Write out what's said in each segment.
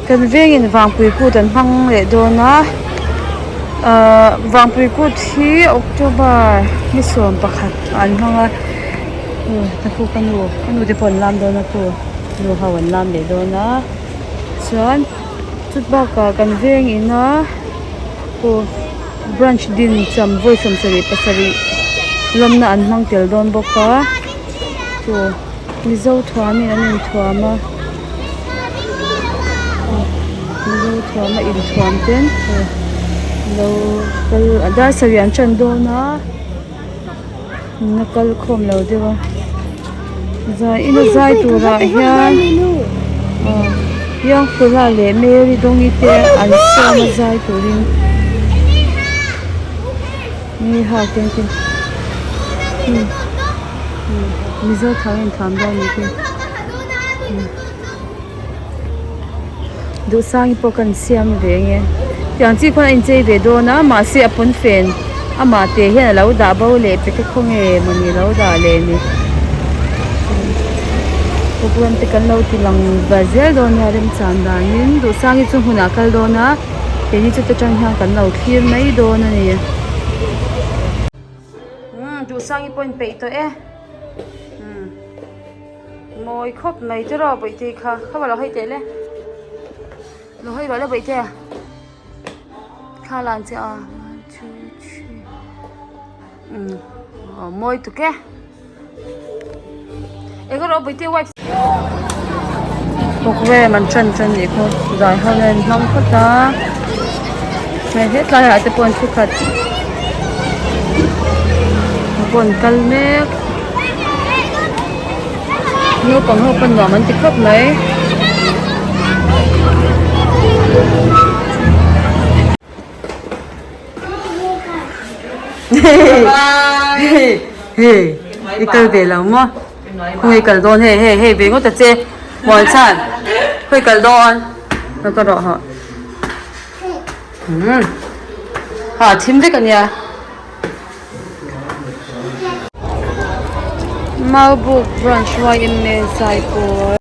Kan vengin vangpui kut an hmang leh dawn a ahh vangpui kut hi october ni 11 ah an hmang a khu ka nu ka nu te pawh an lam dawn a khu nu ho an lam leh dawn a chuan chut bakah kan veng ina khu branch din cham vawi 77 lawmna an hmang tel dawn bawk a chu mizo thuamin an inthuam a mizo thuama inthuam ten lo kal dar sarih an tan dawn a na kal khawm lo deuh a zai ina zai turah hian aw Youngfella leh Mary Dawngi te an sawm a zai turin mi hak te an mizo thau a inthuam dawn anih khi Duhsangi pawh kan siam ve nge tiang chi khawn a inchei ve dawn a mahse a pawnfen amah te hian a lo dah bo leh pek a khawnge mawni a lo dah leh ni program te kan lo ti lang ve zel dawn nia remchan danin Duhsangi chu hmunah a kal dawn a keini chu ta tang hian kan lo thlir mai dawn a ni. Umm Duhsangi pawh a inpeih tawh e umm. Mawi khawp mai te rawh bawihte kha kha lo hawi teh le lo hawi rawh le bawihte thla lan che a one two three umm aw mawi tuk e eng erawh bawihte wipes program an tan tan nih khaw zai ho nen hmang phawt a hei hetlai ah te pawh an thu khat pawh an kal mek. Naupang ho pawn nuam an ti khawp mai. Hei hei i kal ve lo maw khawnge i kal dawn hei hei hei ve ngawt ta che mual chhan khawi kal dawn lo ka rawh hawh umm ha thim vek ania. Maubuk branch yma zaipawl.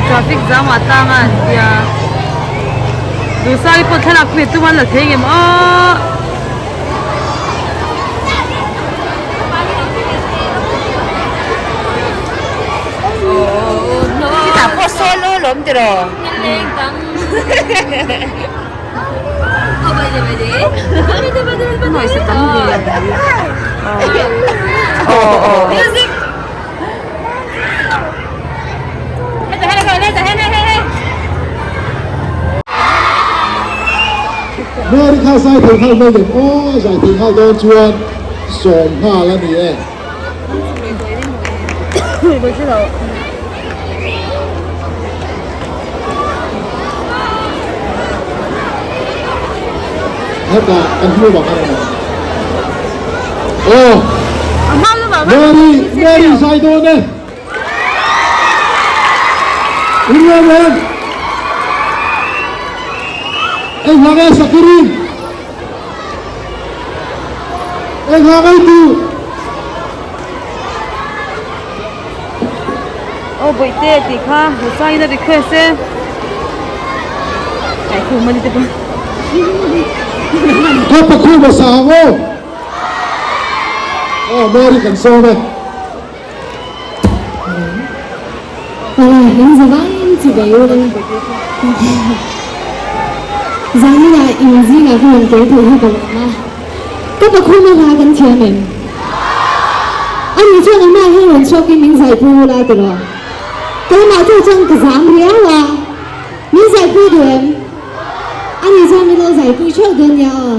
Traffic jam ah tang a an tia duhsai pawh thlalak pui tum an la thei ngem aw. Chutah pawh solo lawm tiraw? Mary kha zai thei nghal mai lem aw, zai thei nghal dawn chuan sawm nghal a ni e. Hetah kan hmu bang a ni maw? Aw, Mary, Mary zai dawn e. Innuam em? Engvang e Sakirin? Engvang ei tu? Aw bawihte tih kha Hussain a request e. Ai khum ani te pawh. Kha pakhum a sang aw. Aw Mary kan sawm e. Awle in zavaiin chi ve ule. Zanina in zingah ka rawn tel theih hi ka lawm a. Ka pakhum a hla kan thiam em? A nih chuan amah hian rawn chhuakin min zaipui ula tiraw? Keimah chu chuan ka zam riau a, min zaipui duh em? A nih chuan min lo zaipui theuh dawn nia aw.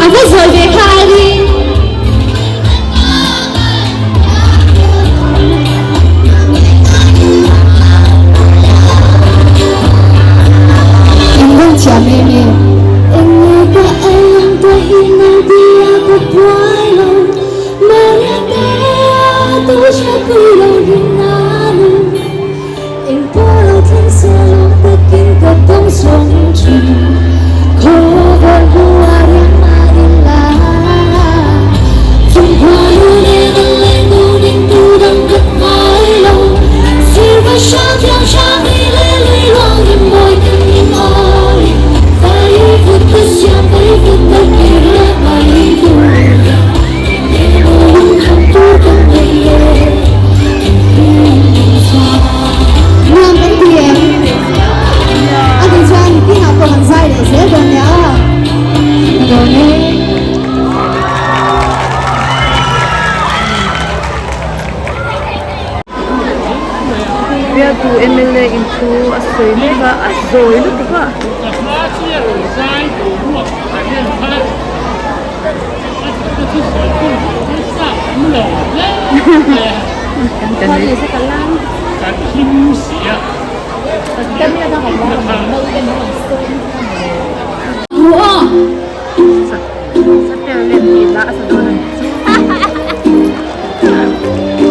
A va zawi ve kha Irene. In rawn thiam em em. Enge ka ei ang te hi nang tia ka buai lo Maria te a tu hriatpui lo rin a nu Eng pawh lo thleng se lawm takin ka dawng sawng thin Khawvel hua riang mah ila Chungkhua nu nen an leng dun in tu dang ka ngai lo Sirva hrang thiang hrang hi le lui luang rim mawi kan in awi Vai vut ka siam vai vut ka kir leh mai tur Emaw hun kham tur kan nei e Nuam kan ti em? A tih chuan nitinah pawh kan zai leh zel dawn nia. Ka dawn e. Bialtu mla in thu a sawi mek a, a zawi lutuk a.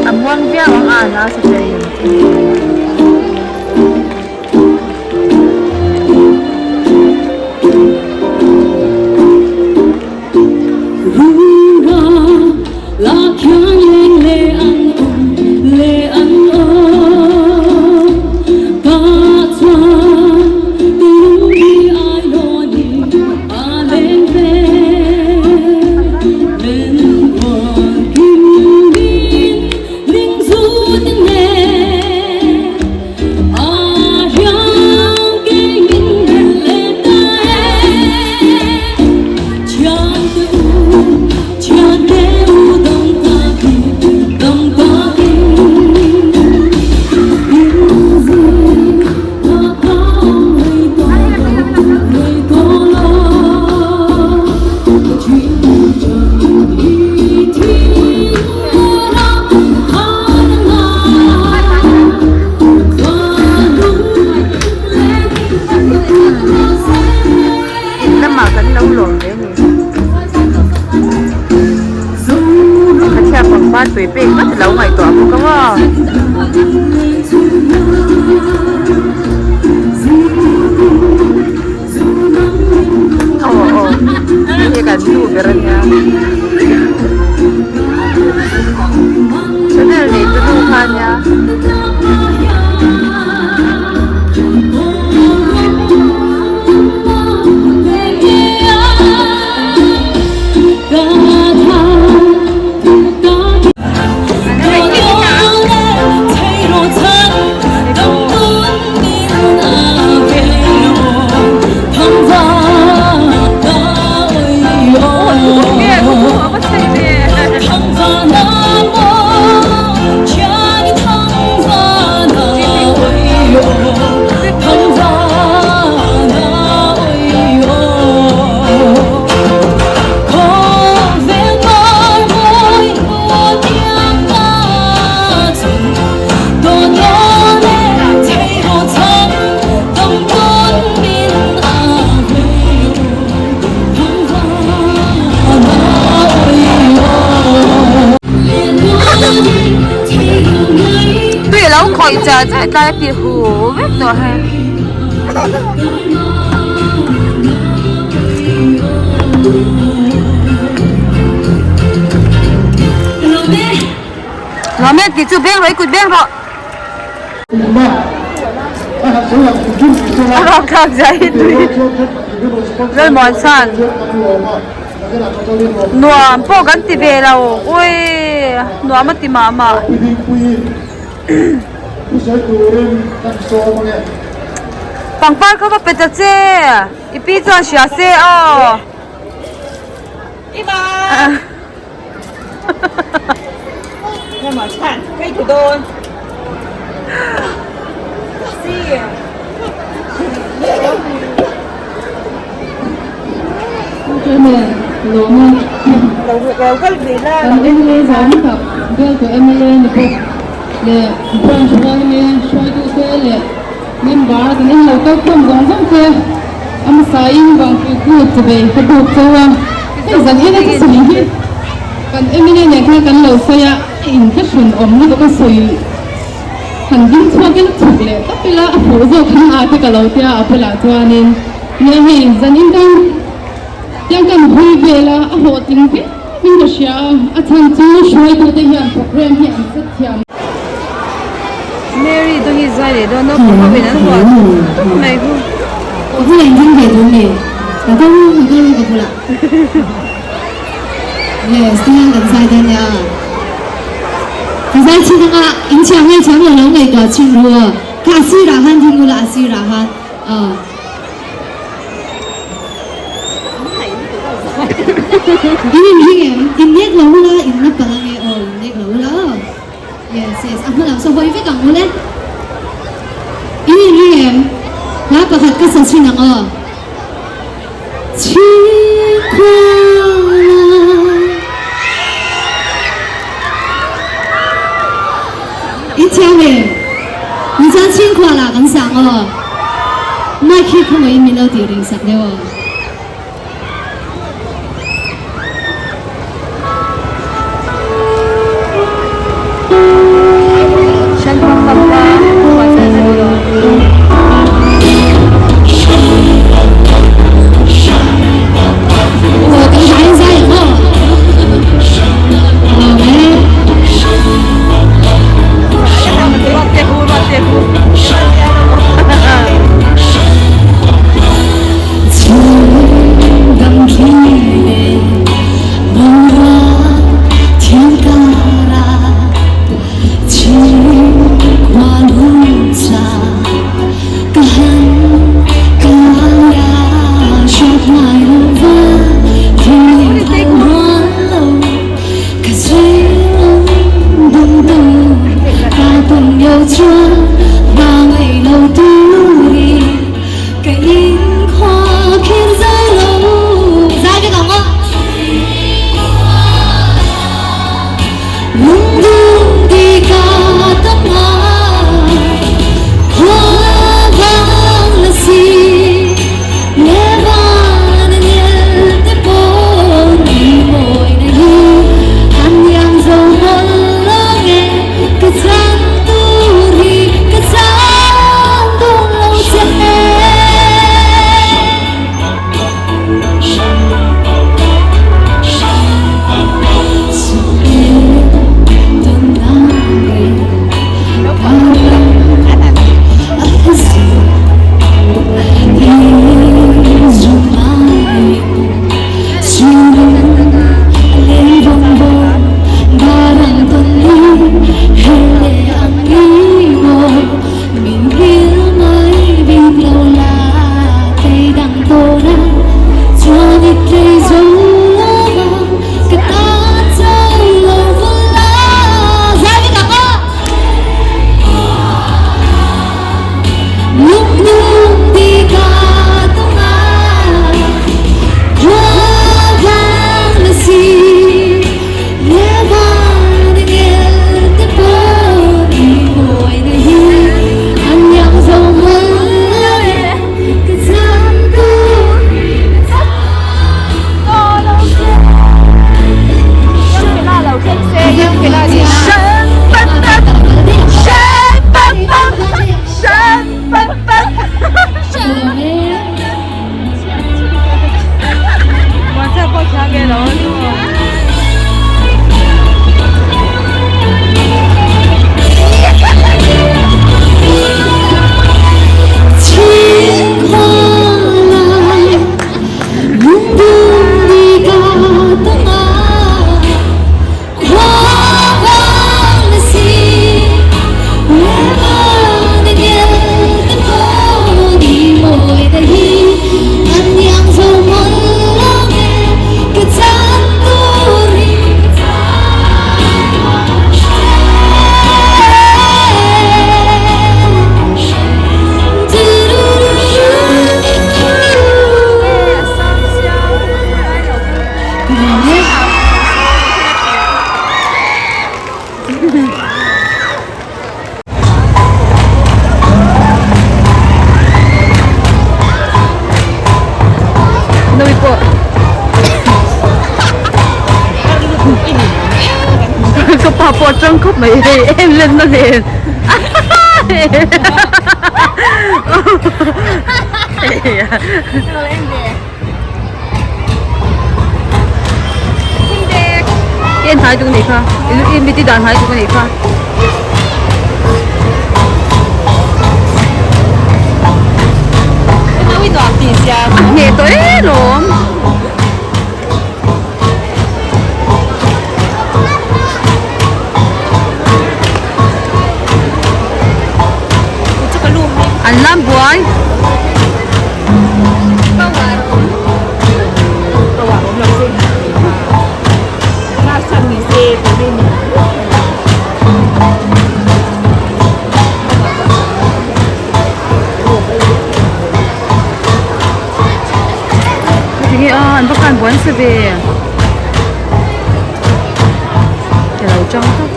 A muang viau ang a na satel lem chu. In lamah kan lo lawm ve ni. Lehkha chhiat pangpar tui pek vat a lo ngaihtuah bawk ang aw. Aw aw hei hi kan nu ber a nia. Channel nei tu nu kha a nia. Tui a lo khawih char char tlai a ti hu vek tawh hei. Nuam e tih chu beng rawh i kut beng rawh. A rawk thlak zia hi tui Lalmuanchhan nuam pawh kan ti ve lo ui nuam a ti mah mah. Pangpar kha va pe ta che i pi chuan hria se aw. Lawm e. Kan mla zam tak bialtu mla ni bawk leh branch yma hruaitute leh member kan inlo kal khawm zawng zawng te a hmasain Vangpui kut chawei ka buk chauh a. Hei zan ina chu sawi hi kan mla nen khan kan lo sawi a, a inthlahrun awm lutuk a sawi. Han ding chhuakin chhuk leh tawp ila a fuh zawk khan a te ka lo tia a bulah chuanin nia hei zanin kan tiang kan hui vel a a hlawhtling viau in ka hria a a chhan chu hruaitute hian program hi an set thiam. Mary te hi zai leh dawn naupang ho in an huah tawp mai khu. Ka bulah in ding ve tur nge? Ka kal ru ka kal ru ka bulah. Yes, tihian kan zai dawn nia. Ka zai chhin anga in thiam nge thiam lo lo ngaihtuah chhin ru aw. Kha a sirah khan ding ula a sirah khan aw. In inring em? In nek lo ula in na palh ange aw in nek lo ula aw. Yes yes a hmalam saw hawi vek ang ule. In inring em? Hla pakhat ka sa chhin ang aw. In thiam em? Ni chuan Chhingkhualah kan sang aw. Mic hi khawngaihin min lo tih ring sak deuh aw. Nawi pawh ka pa pawh a tang khawp mai hei em lenna nen En hnai tuk a nih kha i miti dan hnai tuk a nih kha. A hneh tawh e lawm. An lam buai. Tinge a an va khan buai nasa ve ka lo chang tawp.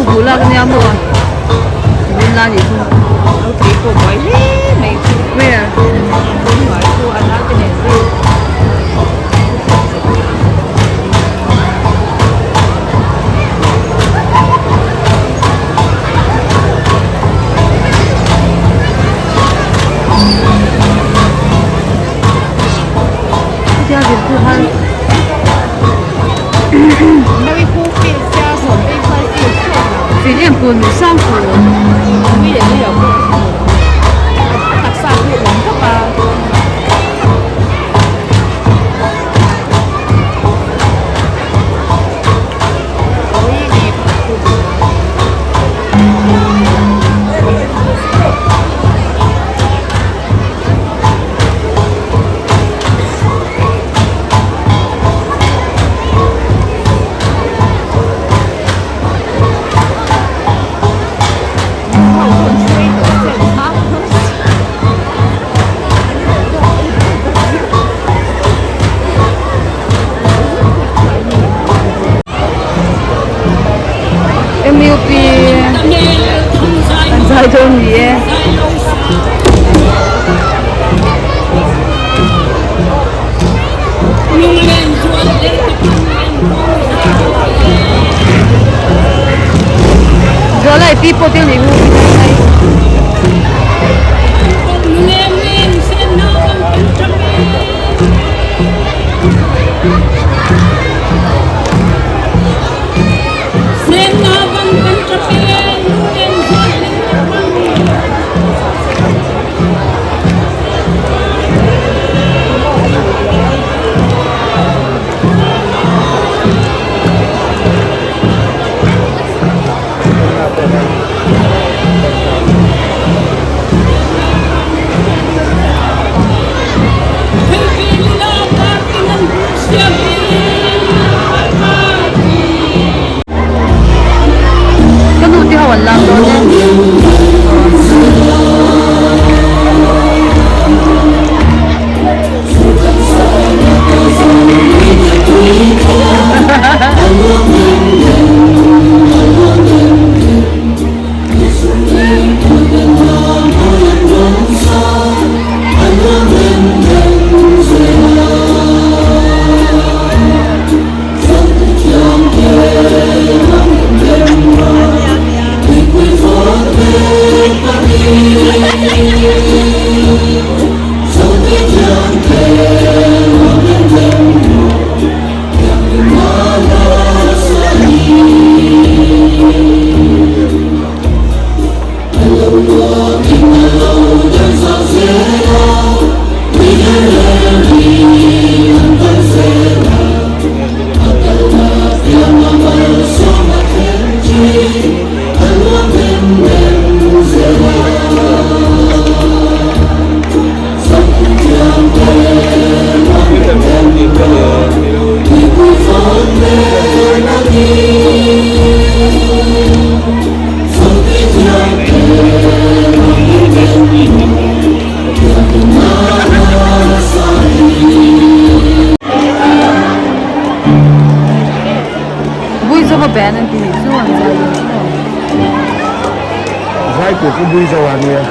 Ka lak ania maw min la nih chu where Hetia zir pawh khan Fil em pun sang pun. MUP an zai dawn ni e. Zuala i pi pawh tel ni hu. Band an ti nih chu an zai dawn chu. Zai tur chu bui zo a nia.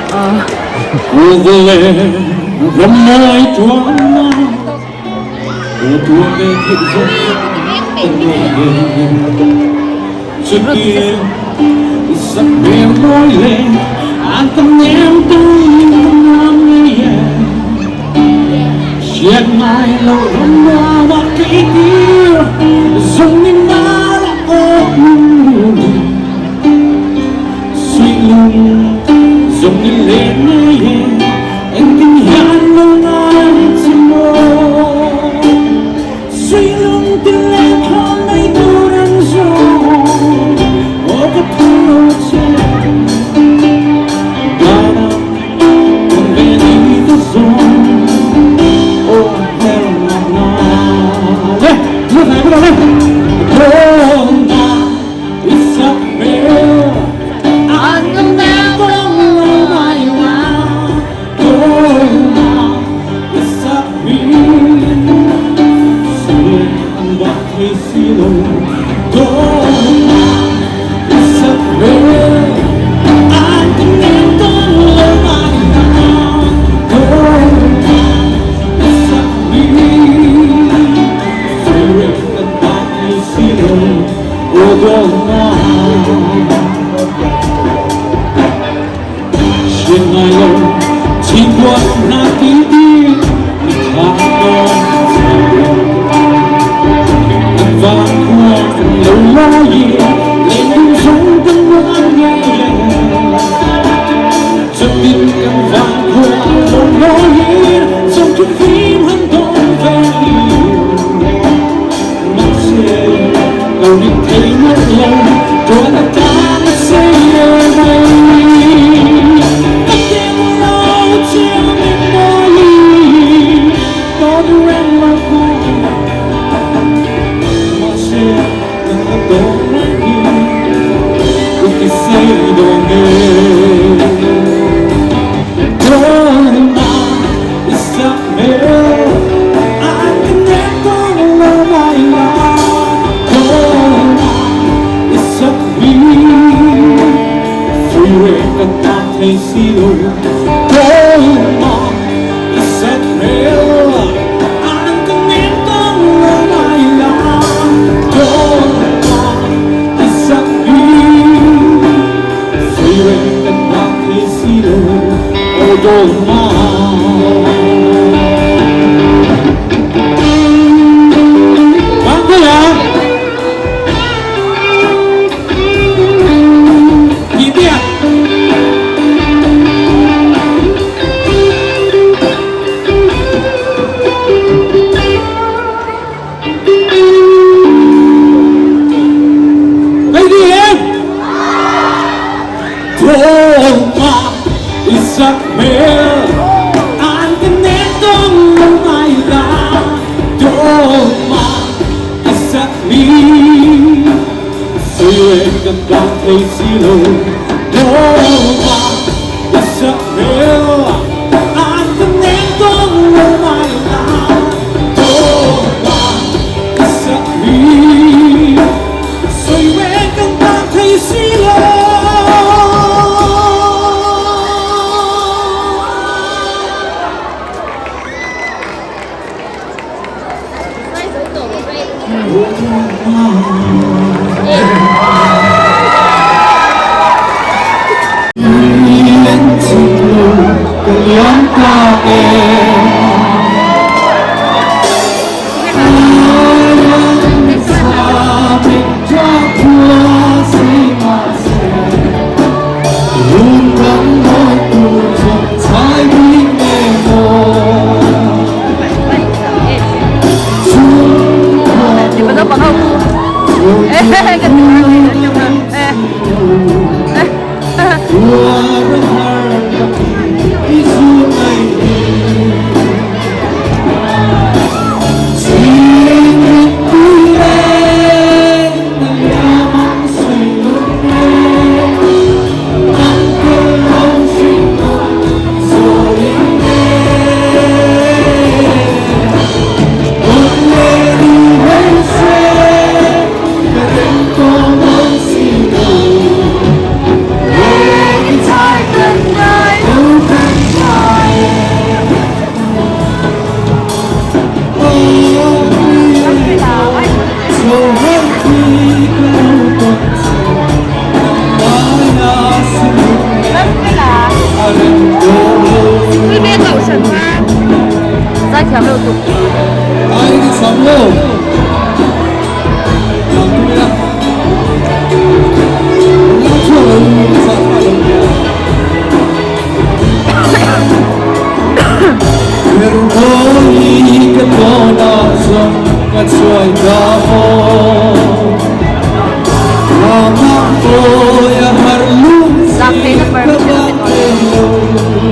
Zak theihna permission a pe tawh lo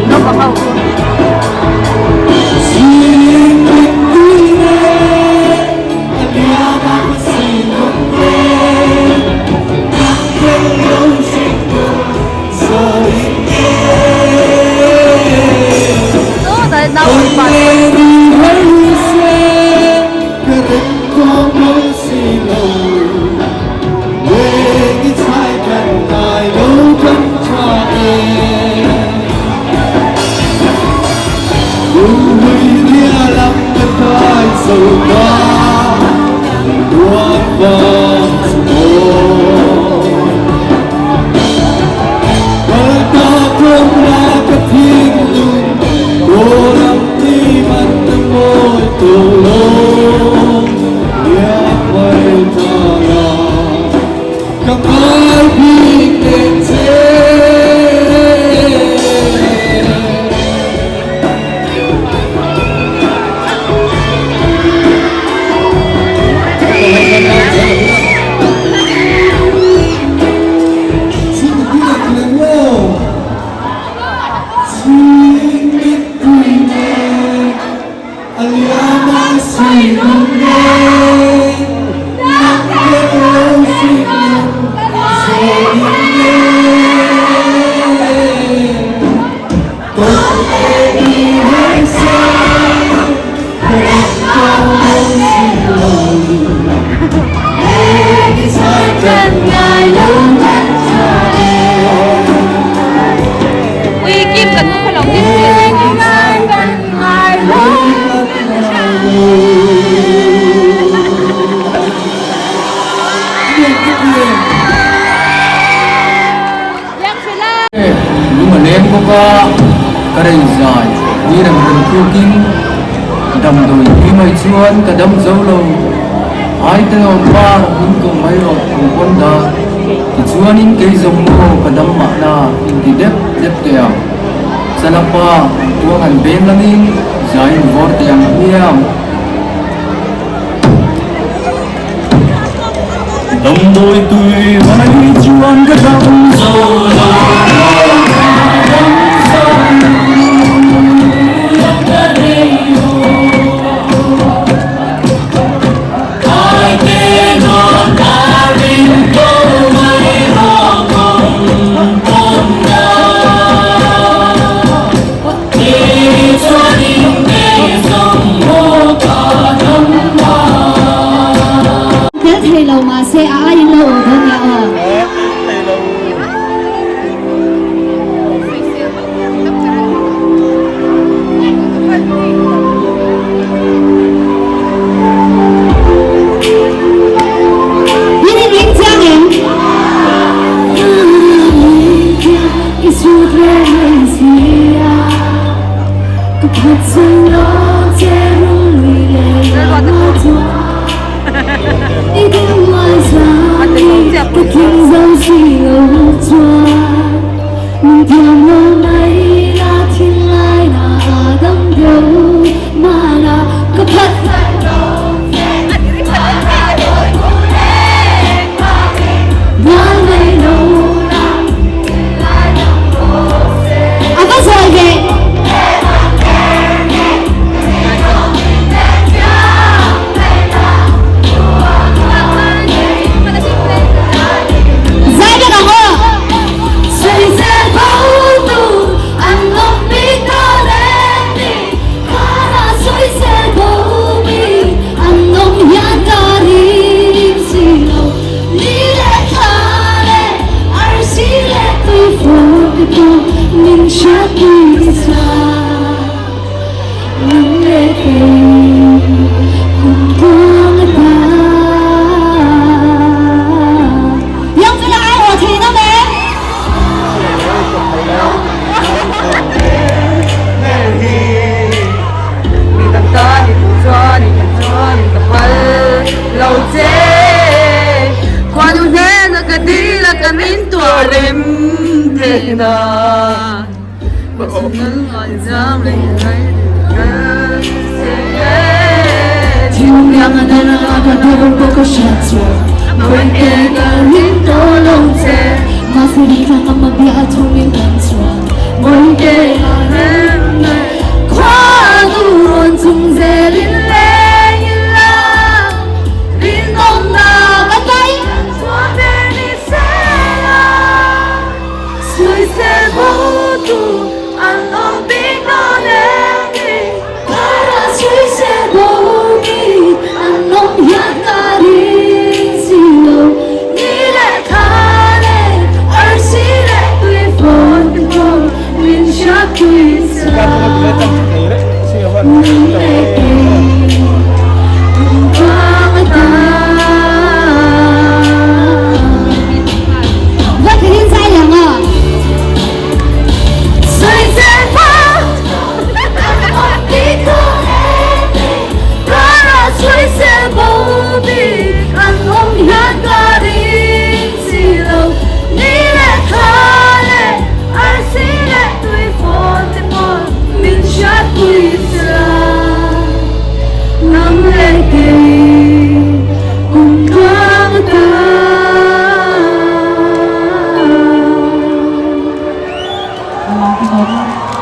naupang ho chu. Lung a leng bawk a, ka rei zai ni rem rem tlukin damdawi tui mai chuan ka dam zo lo. Ai te awm par min ko mai rawh ang pawn dan tichuanin kei zawng maw ka dam mahna inti dep dep teh ang. Chalapa an tuang an beng langin zai in vawr teh ang hmiang. Damdawi tui mai chuan ka dam zo lo Tel thei lo mahse a aiin lo awm dawn nia aw. In in ring chiang em? A va zawi ve. Zai vek ang aw.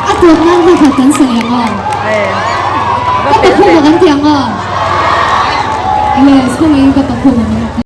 A tawp nan hla khat kan sawi ang aw. Ka pakhum a kan ti ang aw. Yes, kawngaihin ka pakhum ang.